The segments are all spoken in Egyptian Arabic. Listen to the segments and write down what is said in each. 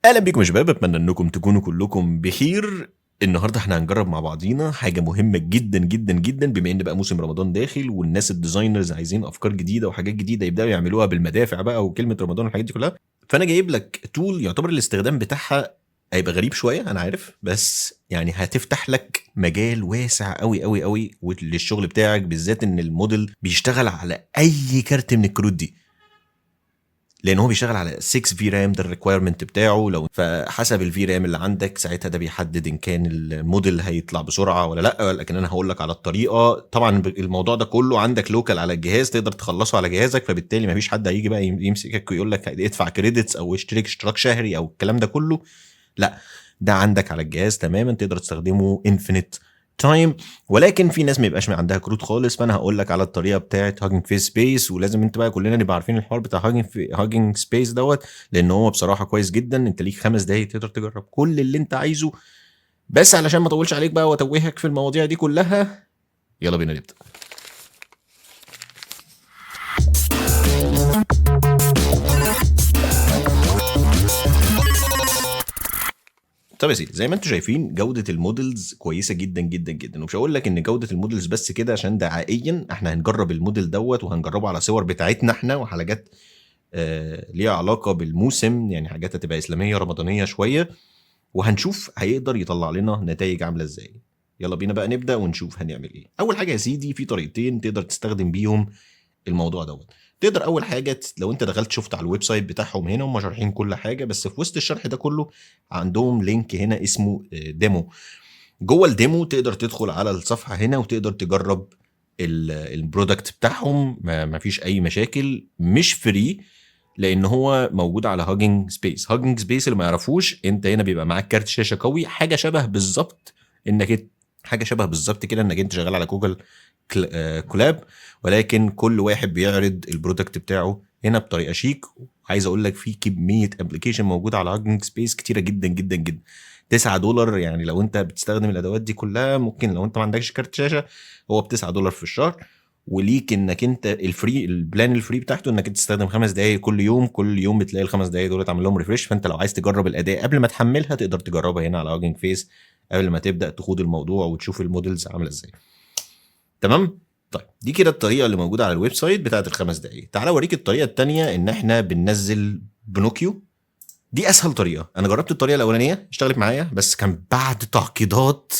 اهلا بيكم يا شباب، اتمنى انكم تكونوا كلكم بخير. النهارده احنا هنجرب مع بعضينا حاجة مهمة جدا جدا جدا، بما ان بقى موسم رمضان داخل والناس ال designers عايزين افكار جديدة وحاجات جديدة يبداوا يعملوها بالمدافع بقى وكلمه رمضان والحاجات دي كلها. فانا جايب لك tool يعتبر الاستخدام بتاعها هيبقى غريب شوية، انا عارف، بس يعني هتفتح لك مجال واسع قوي قوي قوي للشغل بتاعك، بالذات ان الموديل بيشتغل على اي كارت من الكروت دي، لان هو بيشتغل على 6 VRAM، ده ال requirement بتاعه. لو فحسب ال VRAM اللي عندك ساعتها ده بيحدد ان كان الموديل هيطلع بسرعة ولا لا. لكن انا هقول لك على الطريقة. طبعا الموضوع ده كله عندك local على الجهاز، تقدر تخلصه على جهازك، فبالتالي مفيش حد هيجي بقى يمسكك ويقول لك ادفع credits او اشترك اشتراك شهري او الكلام ده كله. لا، ده عندك على الجهاز تماما، تقدر تستخدمه infinite time. ولكن في ناس ما يبقاش عندها كروت خالص، فانا هقول لك على الطريقة بتاعه Hugging Face Space. ولازم انت بقى كلنا نبقى عارفين الحوار بتاع Hugging Space دوت، لان هو بصراحة كويس جدا. انت ليك 5 دقايق تقدر تجرب كل اللي انت عايزه. بس علشان ما اطولش عليك بقى واتوهك في المواضيع دي كلها، يلا بينا نبدا. طب يا سيدي، زي ما انتم شايفين جودة ال models كويسة جدا جدا جدا، ومش هقول لك ان جودة ال models بس كده عشان دعائيا احنا هنجرب الموديل دوت وهنجربه على صور بتاعتنا احنا وحاجات ليها علاقة بالموسم، يعني حاجات هتبقى اسلامية رمضانية شوية، وهنشوف هيقدر يطلع لنا نتائج عاملة ازاي. يلا بينا بقى نبدأ ونشوف هنعمل ايه. اول حاجة يا سيدي، في طريقتين تقدر تستخدم بيهم الموضوع دوت. تقدر اول حاجة لو انت دخلت شفت على ال website بتاعهم هنا، هم شارحين كل حاجة، بس في وسط الشرح ده كله عندهم link هنا اسمه demo. جوه ال demo تقدر تدخل على الصفحة هنا وتقدر تجرب ال product بتاعهم، ما فيش اي مشاكل. مش free لان هو موجود على Hugging Space. Hugging Space اللي ما يعرفوش، انت هنا بيبقى معاك كارت شاشة قوي، حاجة شبه بالظبط انك حاجة شبه بالظبط كده انك انت شغال على جوجل Colab، ولكن كل واحد بيعرض ال product بتاعه هنا بطريقة شيك. عايز اقول لك في كمية application موجودة على Hugging Space كتيرة جدا جدا جدا. $9 يعني لو انت بتستخدم الادوات دي كلها، ممكن لو انت ما عندكش كارت شاشة هو ب $9 في الشهر، وليك انك انت ال free، ال plan ال free بتاعته انك انت تستخدم 5 دقائق كل يوم. كل يوم بتلاقي ال5 دقائق دول اتعمل لهم refresh، فانت لو عايز تجرب الاداة قبل ما تحملها تقدر تجربها هنا على Hugging Face قبل ما تبدا تخوض الموضوع وتشوف ال models عامله ازاي. تمام؟ طيب دي كده الطريقة اللي موجودة على ال website بتاعت ال5 دقائق. تعالى اوريك الطريقة الثانية ان احنا بننزل Pinokio. دي اسهل طريقه. انا جربت الطريقة الاولانية اشتغلت معايا، بس كان بعد تعقيدات،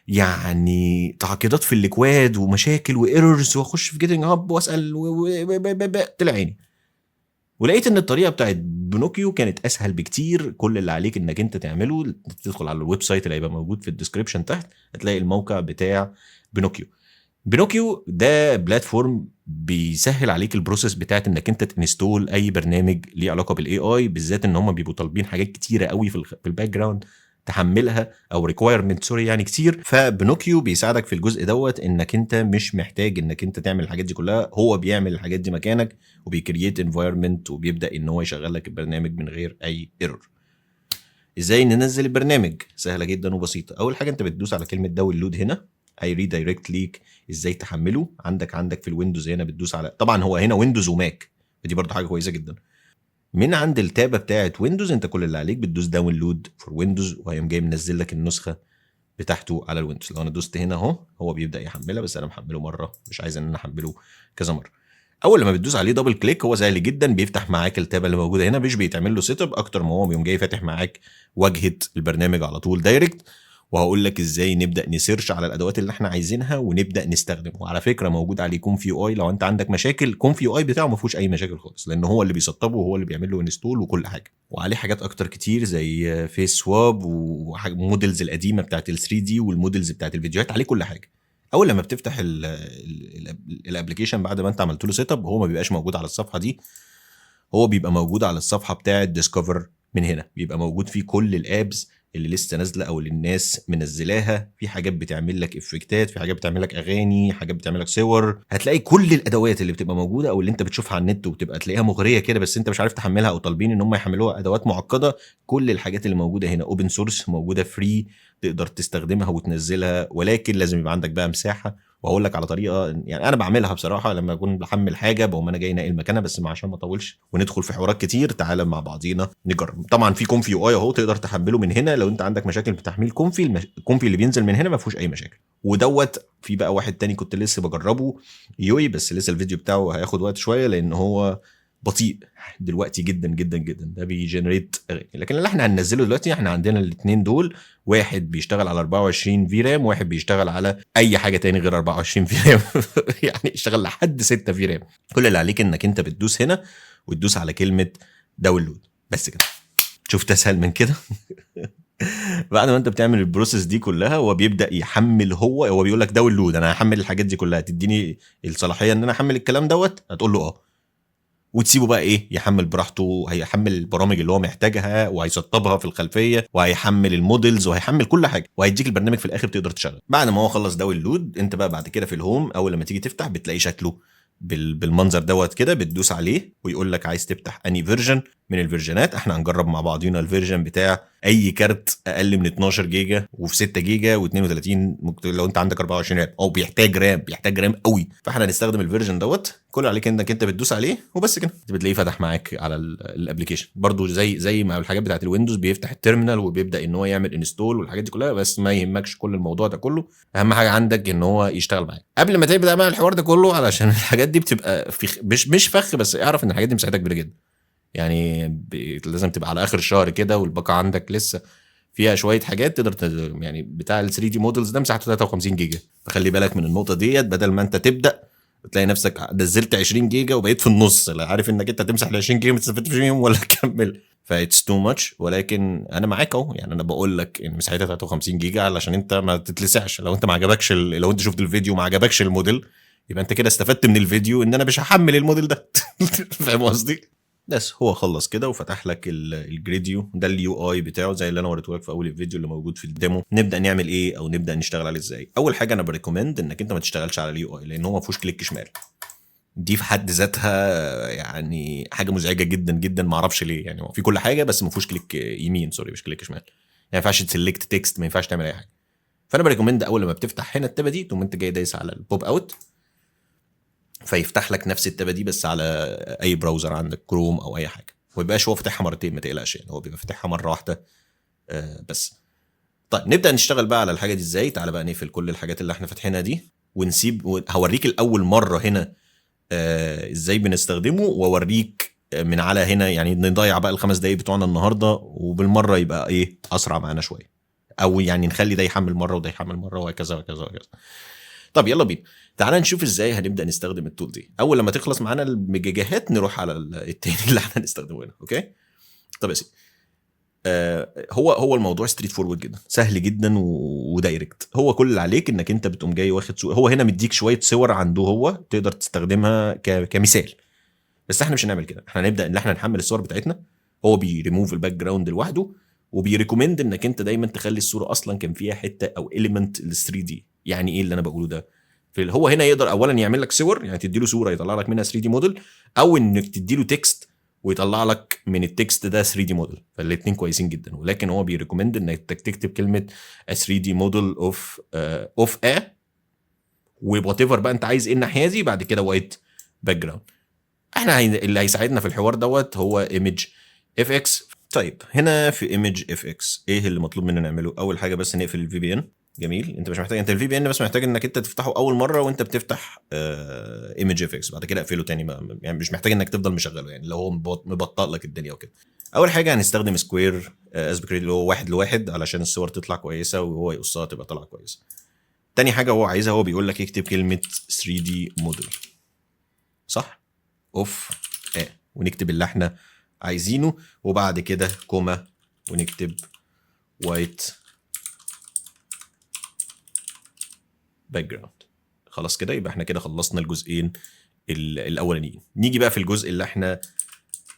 يعني تعقيدات في الاكواد ومشاكل و errors، واخش في GitHub واسال طلع عيني. ولقيت ان الطريقة بتاعت Pinokio كانت اسهل بكتير. كل اللي عليك انك انت تعمله تدخل على ال website اللي هيبقى موجود في ال description تحت، هتلاقي الموقع بتاع Pinokio. Pinokio ده platform بيسهل عليك ال process بتاعت انك انت ت install اي برنامج ليه علاقة بال AI، بالذات ان هم بيبقوا طالبين حاجات كتيرة قوي في ال background تحملها، او requirement sorry يعني كتير. ف Pinokio بيساعدك في الجزء دوت، انك انت مش محتاج انك انت تعمل الحاجات دي كلها، هو بيعمل الحاجات دي مكانك وبي create environment وبيبدا ان هو يشغل لك البرنامج من غير اي error. ازاي ننزل البرنامج؟ سهلة جدا وبسيطة. اول حاجة انت بتدوس على كلمة download هنا، هي redirect ليك ازاي تحمله. عندك في ال Windows هنا بتدوس على، طبعا هو هنا Windows و Mac، فدي برضه حاجة كويسة جدا. من عند ال tab بتاعت Windows انت كل اللي عليك بتدوس download for Windows، وهيقوم جاي منزل لك النسخة بتاعته على ال Windows. لو انا دوست هنا اهو هو بيبدا يحملها، بس انا محمله مرة، مش عايز ان انا احمله كذا مرة. اول لما بتدوس عليه double click هو سهل جدا، بيفتح معاك ال tab اللي موجودة هنا، مش بيتعمل له setup اكتر ما هو بيقوم جاي فاتح معاك واجهه البرنامج على طول direct. وهقول لك ازاي نبدا ن search على الادوات اللي احنا عايزينها ونبدا نستخدمه. وعلى فكرة موجود عليه ComfyUI، لو انت عندك مشاكل ComfyUI بتاعه ما فيهوش اي مشاكل خالص، لان هو اللي بيسطبه وهو اللي بيعمل له install وكل حاجة. وعليه حاجات اكتر كتير زي face swap و models القديمة بتاعت ال 3D وال models بتاعت الفيديوهات، عليه كل حاجة. اول لما بتفتح ال application بعد ما انت عملت له setup، هو ما بيبقاش موجود على الصفحة دي، هو بيبقى موجود على الصفحة بتاعت discover. من هنا بيبقى موجود فيه كل ال apps اللي لسه نازله او اللي الناس منزلاها. في حاجات بتعمل لك effect ات، في حاجات بتعمل لك اغاني، حاجات بتعمل لك صور. هتلاقي كل الادوات اللي بتبقى موجودة او اللي انت بتشوفها على النت وبتبقى تلاقيها مغرية كده بس انت مش عارف تحملها او طالبين ان هم يحملوها ادوات معقدة، كل الحاجات اللي موجودة هنا open source، موجودة free، تقدر تستخدمها وتنزلها، ولكن لازم يبقى عندك بقى مساحة وهقول لك على طريقه يعني انا بعملها بصراحة لما اكون بحمل حاجة بقوم انا جاي ناقل مكانها، بس عشان ما اطولش وندخل في حوارات كتير تعالى مع بعضينا نجرب. طبعا في ComfyUI اهو تقدر تحمله من هنا لو انت عندك مشاكل في تحميل Comfy. ال Comfy اللي بينزل من هنا ما فيهوش اي مشاكل. ودوت في بقى واحد تاني كنت لسه بجربه يوي، بس لسه الفيديو بتاعه هياخد وقت شوية لان هو بطيء دلوقتي جدا جدا جدا، ده بي generate اغاني. لكن اللي احنا هننزله دلوقتي احنا عندنا الاثنين دول، واحد بيشتغل على 24 VRAM، واحد بيشتغل على اي حاجة تاني غير 24 VRAM يعني اشتغل لحد 6 VRAM. كل اللي عليك انك انت بتدوس هنا وتدوس على كلمة download بس كده. شفت اسهل من كده؟ بعد ما انت بتعمل ال process دي كلها هو بيبدا يحمل، هو بيقول لك download، انا هحمل الحاجات دي كلها، تديني الصلاحية ان انا احمل الكلام دوت، هتقول له اه، وتسيبه بقى ايه يحمل براحته. هيحمل البرامج اللي هو محتاجها وهيسطبها في الخلفية وهيحمل ال models وهيحمل كل حاجة وهيديك البرنامج في الاخر تقدر تشغله. بعد ما هو خلص download انت بقى بعد كده في ال home اول لما تيجي تفتح بتلاقي شكله بالمنظر دوت كده، بتدوس عليه ويقول لك عايز تفتح اني version من ال version ات. احنا هنجرب مع بعضينا ال version بتاع اي كارت اقل من 12 جيجا وفي 6 جيجا و32 لو انت عندك 24 RAM او بيحتاج RAM، بيحتاج RAM قوي، فاحنا هنستخدم ال version دوت. كل عليك انك انت بتدوس عليه وبس كده، انت بتلاقيه فتح معاك على ال application. برضو زي ما الحاجات بتاعت ال Windows بيفتح ال terminal وبيبدا ان هو يعمل install والحاجات دي كلها، بس ما يهمكش كل الموضوع ده كله، اهم حاجة عندك ان هو يشتغل معاك قبل ما تبدا بقى الحوار ده كله، علشان الحاجات دي بتبقى في مش فخ، بس اعرف ان الحاجات دي مساحتها كبيرة جدا، يعني لازم تبقى على اخر الشهر كده والباقه عندك لسه فيها شوية حاجات تقدر يعني بتاع ال 3D models ده مساحته 53 جيجا، فخلي بالك من النقطة ديت، بدل ما انت تبدا تلاقي نفسك نزلت 20 جيجا وبقيت في النص، لا عارف انك انت تمسح ال 20 جيجا ما تستفدش فيهم ولا تكمل، ف it's too much. ولكن انا معاك اهو، يعني انا بقول لك ان مساحتها 53 جيجا علشان انت ما تتلسعش. لو انت ما عجبكش لو انت شفت الفيديو ما عجبكش الموديل يبقى انت كده استفدت من الفيديو ان انا مش هحمل الموديل ده فاهم قصدي؟ بس هو خلص كده وفتح لك ال Gradio ده، ال UI بتاعه زي اللي انا وريته لك في اول الفيديو اللي موجود في ال demo. نبدا نعمل ايه او نبدا نشتغل عليه ازاي؟ اول حاجة انا ب recommend انك انت ما تشتغلش على ال UI لان هو ما فيهوش click شمال، دي في حد ذاتها يعني حاجة مزعجة جدا جدا، ما اعرفش ليه، يعني هو في كل حاجة بس ما فيهوش click يمين، sorry مش click شمال، يعني ما ينفعش ت select text، ما ينفعش تعمل اي حاجة. فانا ب recommend اول لما بتفتح هنا ال tab دي تقوم انت جاي دايس على ال pop out، فيفتح لك نفس ال tab دي بس على اي browser عندك، كروم او اي حاجة، وما يبقاش هو فاتحها مرتين ما تقلقش، يعني هو بيبقى فاتحها مرة واحدة بس. طيب نبدا نشتغل بقى على الحاجة دي ازاي. تعالى بقى نقفل كل الحاجات اللي احنا فاتحينها دي ونسيب، هوريك الاول مرة هنا ازاي بنستخدمه، واوريك من على هنا، يعني نضيع بقى ال5 دقايق بتوعنا النهارده وبالمره يبقى ايه اسرع معانا شوية، او يعني نخلي ده يحمل مرة وده يحمل مرة وهكذا وهكذا وهكذا. طب يلا بينا تعالى نشوف ازاي هنبدا نستخدم ال tool دي. اول لما تخلص معانا الميجاهات نروح على التاني اللي احنا هنستخدمه هنا. okay طب يا سيدي، هو الموضوع straightforward جدا، سهل جدا و direct. هو كل اللي عليك انك انت بتقوم جاي واخد صورة، هو هنا مديك شوية صور عنده هو تقدر تستخدمها كمثال، بس احنا مش هنعمل كده. احنا هنبدا ان احنا نحمل الصور بتاعتنا، هو بيريموف الباك جراوند لوحده، وبي recommend انك انت دايما تخلي الصورة اصلا كان فيها حتة او element لل 3D. يعني ايه اللي انا بقوله ده؟ هو هنا يقدر اولا يعمل لك صور، يعني تدي له صوره يطلع لك منها 3D model، او انك تدي له text ويطلع لك من ال text ده 3D model، فالاثنين كويسين جدا. ولكن هو بي recommend انك تكتب كلمة 3D model of a whatever بقى انت عايز ايه الناحية دي، بعد كده white background. احنا اللي هيساعدنا في الحوار دوت هو ImageFX. طيب هنا في ImageFX ايه اللي مطلوب مننا نعمله؟ اول حاجة بس نقفل ال VPN. جميل، انت مش محتاج، انت ال VPN بس محتاج انك انت تفتحه اول مرة وانت بتفتح ImageFX، بعد كده اقفله تاني، يعني مش محتاج انك تفضل مشغله، يعني لو هو مبطئ لك الدنيا وكده. اول حاجة هنستخدم square aspect اللي هو 1:1 علشان الصور تطلع كويسة وهو يقصها تبقى طالعه كويسة. تاني حاجة هو عايزها، هو بيقول لك اكتب كلمة 3D model صح of a، ونكتب اللي احنا عايزينه، وبعد كده comma ونكتب white background. خلاص كده يبقى احنا كده خلصنا الجزئين الاولانيين. نيجي بقى في الجزء اللي احنا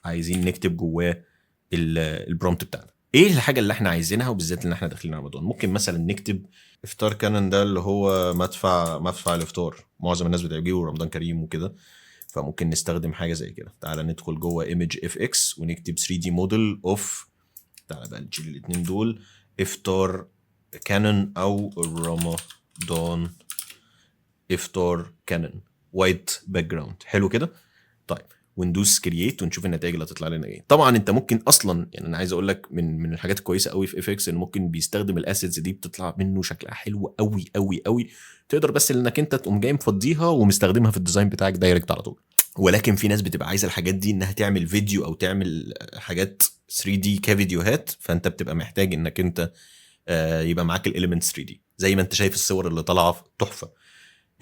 عايزين نكتب جواه ال prompt بتاعنا. ايه الحاجة اللي احنا عايزينها، وبالذات ان احنا داخلين رمضان؟ ممكن مثلا نكتب افطار cannon، ده اللي هو مدفع الافطار، معظم الناس بتعجبه رمضان كريم وكده، فممكن نستخدم حاجة زي كده. تعالى ندخل جوه ImageFX ونكتب 3D model of، تعالى بقى نشيل الاثنين دول، افطار cannon او رمضان افطار cannon، white background. حلو كده. طيب وندوس create ونشوف النتائج اللي هتطلع لنا ايه. طبعا انت ممكن اصلا، يعني انا عايز اقول لك من الحاجات الكويسة قوي في FX ان ممكن بيستخدم ال assets دي، بتطلع منه شكلها حلو قوي قوي قوي. تقدر بس انك انت تقوم جاي مفضيها ومستخدمها في ال design بتاعك direct على طول. ولكن في ناس بتبقى عايزه الحاجات دي انها تعمل فيديو او تعمل حاجات 3D كفيديوهات، فانت بتبقى محتاج انك انت يبقى معاك ال elements 3D زي ما انت شايف الصور اللي طالعه تحفة.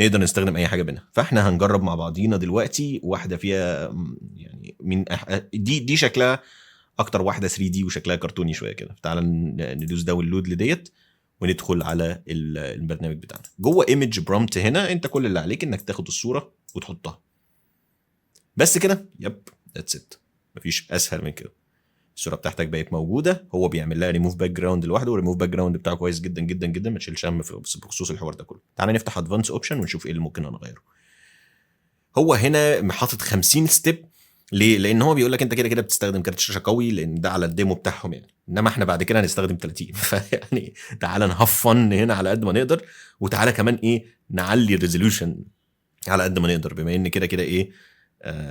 نقدر نستخدم اي حاجة منها. فاحنا هنجرب مع بعضينا دلوقتي واحدة فيها يعني من دي شكلها اكتر واحدة 3D وشكلها كرتوني شوية كده. تعال ندوس download لديت وندخل على البرنامج بتاعنا. جوه image prompt هنا انت كل اللي عليك انك تاخد الصورة وتحطها بس كده. yep، that's it، مفيش اسهل من كده. الصورة بتاعتك بقت موجوده، هو بيعمل لها ريموف باك جراوند لوحده، وريموف باك جراوند بتاعه كويس جدا جدا جدا، ما تشيلش هم بخصوص الحوار ده كله. تعالى نفتح advanced option ونشوف ايه اللي ممكن نغيره. هو هنا حاطط 50 step. ليه؟ لان هو بيقول لك انت كده كده بتستخدم كارت شاشة قوي، لان ده على ال demo بتاعهم يعني، انما احنا بعد كده هنستخدم 30. فيعني تعالى ن have fun هنا على قد ما نقدر، وتعالى كمان ايه نعلي ال resolution على قد ما نقدر، بما ان كده كده ايه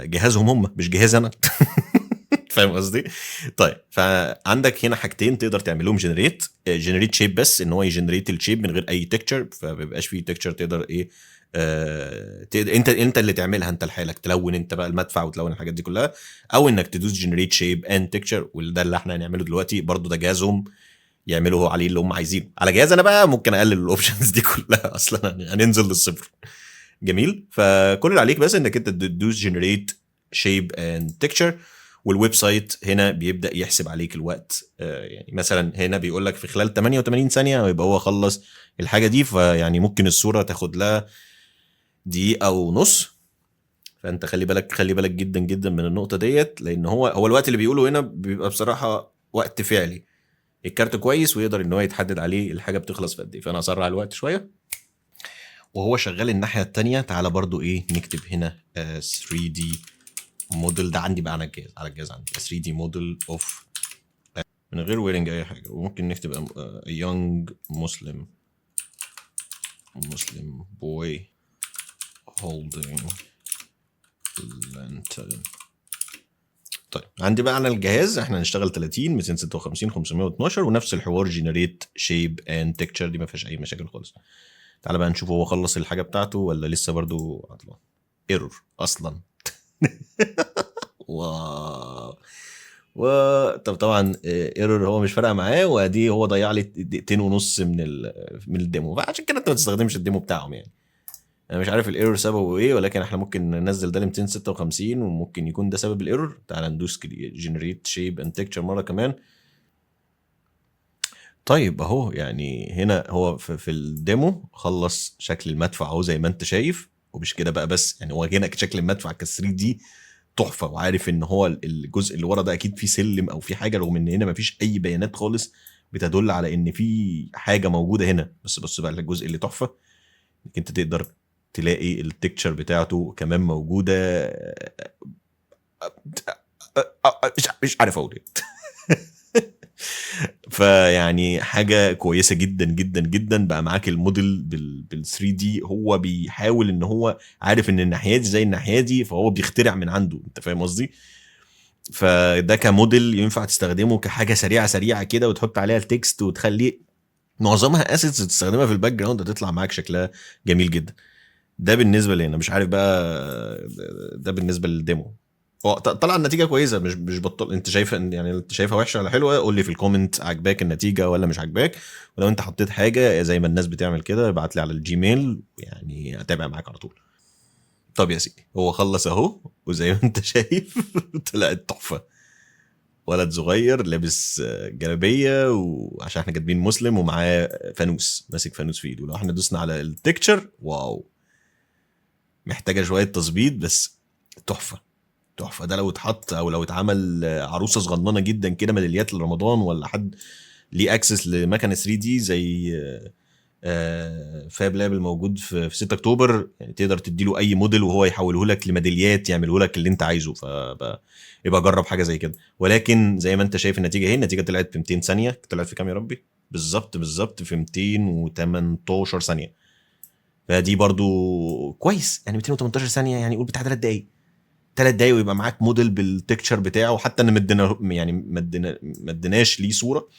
جهازهم هم مش جهاز انا. فاهم قصدي؟ طيب، فعندك هنا حاجتين تقدر تعملهم: generate، generate shape، بس ان هو ي generate ال shape من غير اي texture، فما بيبقاش فيه texture، تقدر ايه تقدر انت اللي تعملها انت لحالك، تلون انت بقى المدفع وتلون الحاجات دي كلها، او انك تدوس generate shape and texture، وده اللي احنا هنعمله دلوقتي. برضو ده جهازهم يعملوا عليه اللي هم عايزينه. على جهاز انا بقى ممكن اقلل ال options دي كلها اصلا، هننزل للصفر. جميل. فكل اللي عليك بس انك انت تدوس generate shape and texture، وال website هنا بيبدا يحسب عليك الوقت. يعني مثلا هنا بيقول لك في خلال 88 ثانية يبقى هو خلص الحاجة دي، فيعني ممكن الصورة تاخد لها دقيقة ونص. فانت خلي بالك، خلي بالك جدا جدا من النقطة ديت، لان هو الوقت اللي بيقوله هنا بيبقى بصراحة وقت فعلي. الكارت كويس ويقدر ان هو يتحدد عليه الحاجة بتخلص في قد ايه. فانا اسرع الوقت شوية وهو شغال. الناحية التانية تعالى برضو ايه نكتب هنا 3D model، ده عندي بقى على الجهاز عندي 3D model of من غير wearing اي حاجه، وممكن نكتب young Muslim boy holding lantern. طيب، عندي بقى على الجهاز احنا هنشتغل 30 256 512، ونفس الحوار generate shape and texture، دي ما فيهاش اي مشاكل خالص. تعالى بقى نشوف هو خلص الحاجة بتاعته ولا لسه برضو عطلان. error اصلا. wow و طب طبعا error هو مش فارقه معاه، وادي هو ضيع لي دقيقتين ونص من ال demo. فعشان كده انت ما تستخدمش ال demo بتاعهم. يعني انا مش عارف ال error سببه ايه، ولكن احنا ممكن ننزل ده ل 256 وممكن يكون ده سبب ال error. تعال ندوس generate shape and texture مرة كمان. طيب اهو، يعني هنا هو في ال demo خلص شكل المدفع اهو زي ما انت شايف. ومش كده بقى بس، يعني هو هنا شكل المدفع ك 3D تحفه، وعارف ان هو الجزء اللي ورا ده اكيد فيه سلم او في حاجه، رغم ان هنا مفيش اي بيانات خالص بتدل على ان في حاجة موجودة هنا. بس بص بقى الجزء اللي تحفه، انك انت تقدر تلاقي ال texture بتاعته كمان موجوده. مش عارف اقول ايه. فيعني حاجة كويسة جدا جدا جدا. بقى معاك الموديل بال 3D. هو بيحاول ان هو عارف ان الناحية دي زي الناحية دي، فهو بيخترع من عنده، انت فاهم قصدي؟ فده كموديل ينفع تستخدمه كحاجة سريعة سريعة كده، وتحط عليها ال text وتخليه معظمها assets تستخدمها في ال background، هتطلع معاك شكلها جميل جدا. ده بالنسبة لنا، مش عارف بقى ده بالنسبة لل demo هو طلع النتيجة كويسه، مش بطل. انت شايف يعني انت شايفها وحشة ولا حلوه؟ قول لي في ال comment عجباك النتيجة ولا مش عجباك. ولو انت حطيت حاجة زي ما الناس بتعمل كده ابعت لي على ال Gmail، يعني اتابع معاك على طول. طب يا سيدي، هو خلص اهو، وزي ما انت شايف طلعت تحفه. ولد صغير لابس جلابيه، وعشان احنا كاتبين مسلم، ومعاه فانوس، ماسك فانوس في ايده. لو احنا دوسنا على ال texture، wow، محتاجه شوية تظبيط بس تحفة تحفه. ده لو اتحط او لو اتعمل عروسه صغننه جدا كده ميداليات لرمضان، ولا حد ليه access لمكنه 3D زي Fab Lab الموجود في 6 اكتوبر، يعني تقدر تديله اي موديل وهو يحوله لك لميداليات، يعمله لك اللي انت عايزه. فيبقى جرب حاجة زي كده. ولكن زي ما انت شايف النتيجة اهي، النتيجة طلعت في 200 ثانيه. طلعت في كام يا ربي؟ بالظبط بالظبط في 218 ثانيه. في فدي برضو كويس يعني. 218 ثانيه، يعني قول بتاع 3 دقايق، 3 دقايق ويبقى معاك model بال texture بتاعه، حتى ان مدينا يعني ما اديناش ليه صوره،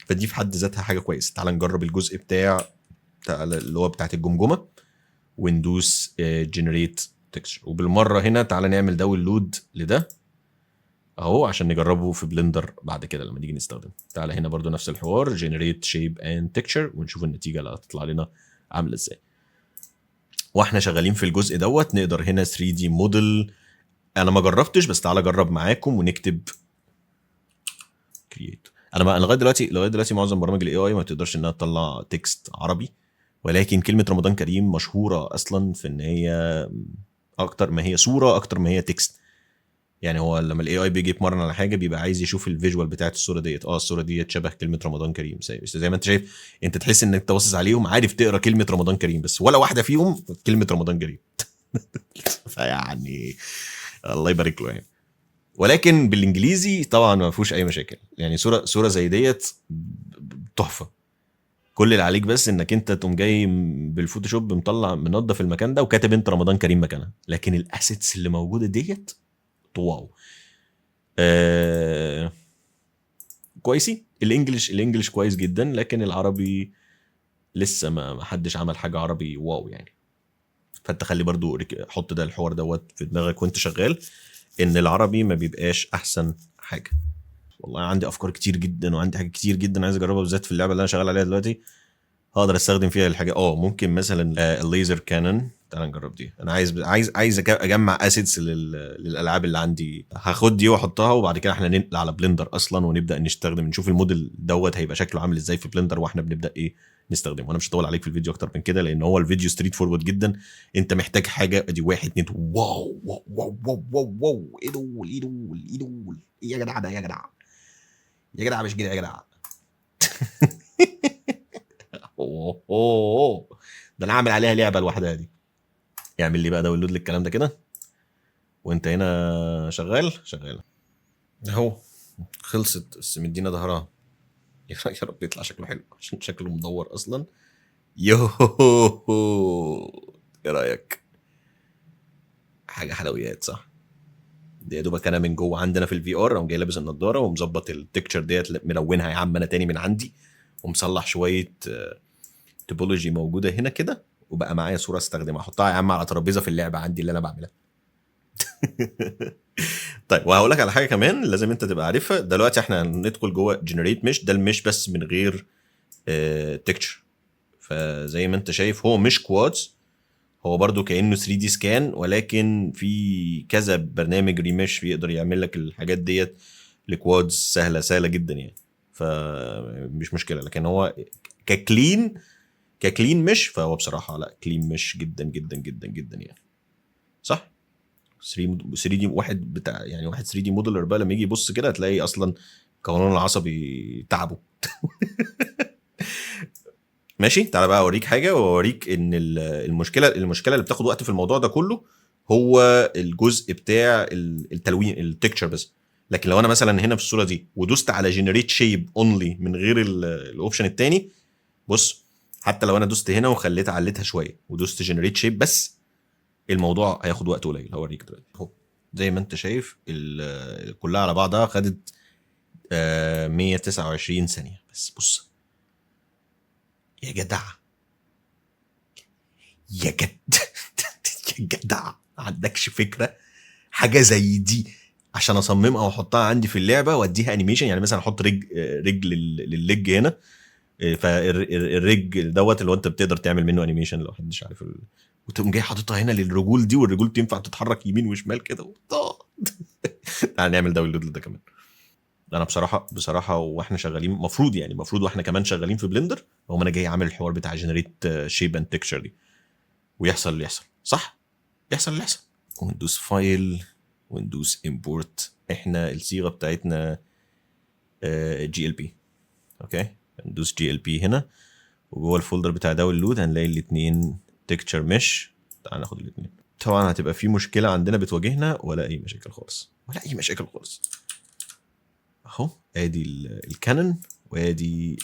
فدي في حد ذاتها حاجة كويسه. تعال نجرب الجزء بتاع اللي هو بتاعت الجمجمة وندوس generate texture، وبالمره هنا تعال نعمل download لده اهو عشان نجربه في Blender بعد كده لما نيجي نستخدمه. تعال هنا برضو نفس الحوار، generate shape and texture، ونشوف النتيجة اللي هتطلع لنا عامله ازاي. واحنا شغالين في الجزء دوت نقدر هنا 3D model، انا ما جربتش بس تعالى اجرب معاكم ونكتب create. انا ما لغايه دلوقتي معظم برامج ال AI ما تقدرش انها تطلع text عربي، ولكن كلمة رمضان كريم مشهورة اصلا في ان هي اكتر ما هي صوره اكتر ما هي text. يعني هو لما ال AI بيجي يتمرن على حاجة بيبقى عايز يشوف ال visual بتاعت الصورة ديت. الصورة ديت شبه كلمة رمضان كريم، زي ما انت شايف، انت تحس انك باصص عليهم عارف تقرا كلمة رمضان كريم، بس ولا واحدة فيهم كلمة رمضان كريم. فيعني الله يبارك له يعني. ولكن بالانجليزي طبعا ما فيهوش اي مشاكل، يعني صوره زي ديت تحفه. كل اللي عليك بس انك انت تقوم جاي بال Photoshop مطلع منظف المكان ده وكاتب انت رمضان كريم مكانها، لكن ال assets اللي موجودة ديت wow. كويسين. ال English كويس جدا، لكن العربي لسه ما حدش عمل حاجة عربي wow يعني. فانت خلي برضو حط ده الحوار دوت في دماغك وانت شغال، ان العربي ما بيبقاش احسن حاجه. والله عندي افكار كتير جدا وعندي حاجات كتير جدا عايز اجربها، بالذات في اللعبة اللي انا شغال عليها دلوقتي هقدر استخدم فيها الحاجه. ممكن مثلا ال laser cannon، تعال نجرب دي. انا عايز اجمع assets للالعاب اللي عندي. هاخد دي واحطها، وبعد كده احنا ننقل على Blender اصلا ونبدا نستخدم، نشوف الموديل دوت هيبقى شكله عامل ازاي في Blender واحنا بنبدا ايه نستخدمه. وانا مش هطول عليك في الفيديو اكتر من كده لان هو الفيديو straightforward جدا. انت محتاج حاجة ادي واحد اتنين، wow wow wow wow wow wow، ايه دول؟ ايه دول؟ ايه دول؟ ايه يا جدع ده؟ يا جدع يا جدع مش كده يا جدع. اوه أوه. ده انا عامل عليها لعبه لوحدها دي. اعمل لي بقى download للكلام ده كده وانت هنا شغال شغال اهو. خلصت بس مدينا ظهرها. يا رب يطلع شكله حلو عشان شكله مدور اصلا. يو، ايه رايك؟ حاجة حلويات صح؟ دي يا دوبك انا من جوه عندنا في ال VR اقوم جاي لابس النضارة ومظبط ال texture ديت، ملونها يا عم انا تاني من عندي، ومصلح شوية topology موجودة هنا كده، وبقى معايا صوره استخدمها احطها يا عم على ترابيزة في اللعبة عندي اللي انا بعملها. طيب، وهقول لك على حاجة كمان لازم انت تبقى عارفها. دلوقتي احنا هندخل جوه generate mesh، ده ال mesh بس من غير texture. فزي ما انت شايف هو مش quads، هو برضو كانه 3D scan، ولكن في كذا برنامج remesh بيقدر يعمل لك الحاجات ديت ل quads سهلة سهلة جدا يعني، فمش مشكله. لكن هو ك clean mesh فهو بصراحة لا، clean mesh جدا جدا جدا جدا يعني، صح؟ 3D واحد بتاع يعني واحد 3D modeler بقى لما يجي يبص كده هتلاقي اصلا قولون العصبي تعبه. ماشي، تعالى بقى اوريك حاجة واوريك ان المشكله اللي بتاخد وقت في الموضوع ده كله هو الجزء بتاع التلوين ال texture بس. لكن لو انا مثلا هنا في الصورة دي ودوست على generate shape only من غير ال option الثاني، بص حتى لو انا دوست هنا وخليتها عليتها شوية ودوست generate shape بس، الموضوع هياخد وقت قليل. هوريك دلوقتي اهو. زي ما انت شايف كلها على بعضها خدت 129 ثانية بس. بص يا جدع يا جد يا جدع، ما عندكش فكره. حاجة زي دي عشان اصممها واحطها عندي في اللعبة واديها animation، يعني مثلا احط رجل لل leg هنا، فال rig دوت اللي هو انت بتقدر تعمل منه animation لو حدش عارف وتقوم جاي حاططها هنا للرجول دي، والرجول تنفع تتحرك يمين وشمال كده. تعال نعمل download لده كمان. انا بصراحة بصراحة واحنا شغالين المفروض يعني المفروض واحنا كمان شغالين في Blender هو انا جاي عامل الحوار بتاع generate shape and texture دي، ويحصل اللي يحصل، صح؟ يحصل اللي يحصل. وندوس file وندوس import. احنا الصيغة بتاعتنا GLB، okay، ندوس GLB هنا، وجوه ال folder بتاع download هنلاقي الاثنين texture mesh. تعال ناخد الاثنين. طبعا هتبقى في مشكلة عندنا بتواجهنا، ولا اي مشاكل خالص، ولا اي مشاكل خالص. اهو ادي ال cannon وادي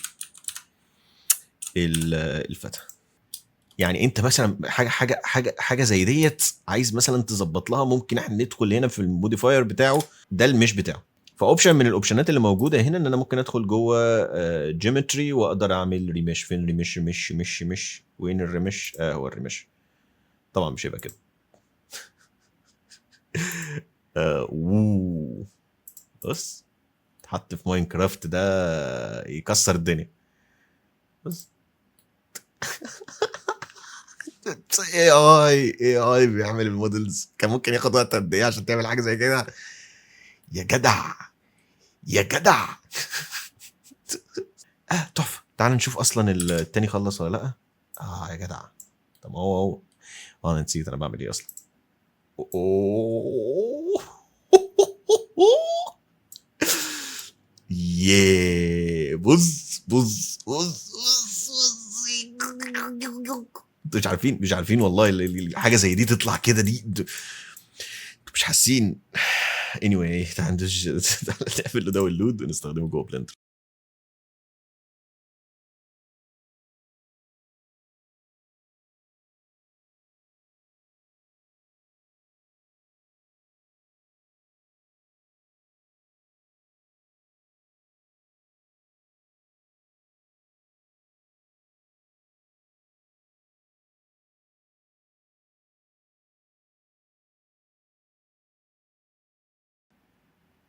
الفتى. يعني انت مثلا حاجة حاجة حاجة حاجة زي ديت عايز مثلا تظبط لها، ممكن احنا ندخل هنا في ال modifier بتاعه ده، ال mesh بتاعه. ف option من ال option ات اللي موجودة هنا ان انا ممكن ادخل جوه geometry واقدر اعمل remesh. فين remesh؟ mesh mesh mesh، وين ال remesh؟ هو ال remesh طبعا مش هيبقى كده. بص اتحط في ماينكرافت ده يكسر الدنيا. بص AI بيعمل ال models، كان ممكن ياخد وقت قد ايه عشان تعمل حاجة زي كده يا جدع يا جدع. تحفة. تعال نشوف اصلا التاني خلص ولا لا. يا جدع، طب هو انا نسيت انا بعمل ايه اصلا. اوه بص بص بص بص بص، انتوا مش عارفين والله حاجة زي دي تطلع كده، دي انتوا مش حاسين. anyway تعال نعمل له download ونستخدمه جوه بلندر.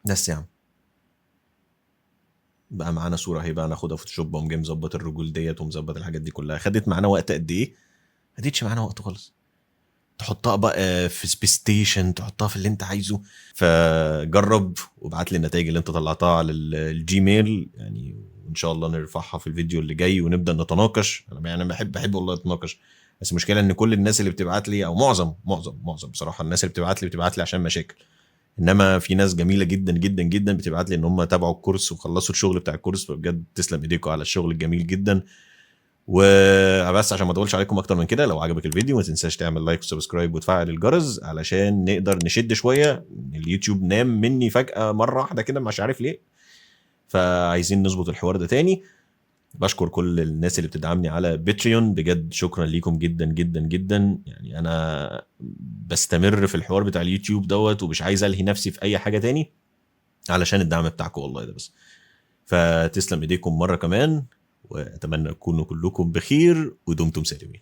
بس يا عم بقى معانا صوره اهي بقى ناخدها فوتوشوب، وقوم جاي مظبط الرجول ديت ومظبط الحاجات دي كلها. خدت معانا وقت قد ايه؟ ما خدتش معانا وقت خالص. تحطها بقى في سبيس ستيشن، تحطها في اللي انت عايزه. فجرب وابعت لي النتائج اللي انت طلعتها على الجيميل يعني، وان شاء الله نرفعها في الفيديو اللي جاي ونبدا نتناقش. انا يعني بحب والله اتناقش، بس المشكلة ان كل الناس اللي بتبعت لي او معظم معظم معظم بصراحة الناس اللي بتبعت لي عشان مشاكل. انما في ناس جميلة جدا جدا جدا بتبعت لي ان هم تابعوا الكورس وخلصوا الشغل بتاع الكورس، فبجد تسلم ايديكم على الشغل الجميل جدا. وبس عشان ما اطولش عليكم اكتر من كده، لو عجبك الفيديو ما تنساش تعمل like و subscribe وتفعل الجرس علشان نقدر نشد شوية. اليوتيوب نام مني فجاة مرة واحدة كده مش عارف ليه، فعايزين نظبط الحوار ده تاني. بشكر كل الناس اللي بتدعمني على باتريون، بجد شكرا ليكم جدا جدا جدا. يعني انا بستمر في الحوار بتاع اليوتيوب دوت ومش عايز الهي نفسي في اي حاجة تاني علشان الدعم بتاعكم والله ده بس. فتسلم ايديكم مرة كمان، واتمنى تكونوا كلكم بخير ودمتم سالمين.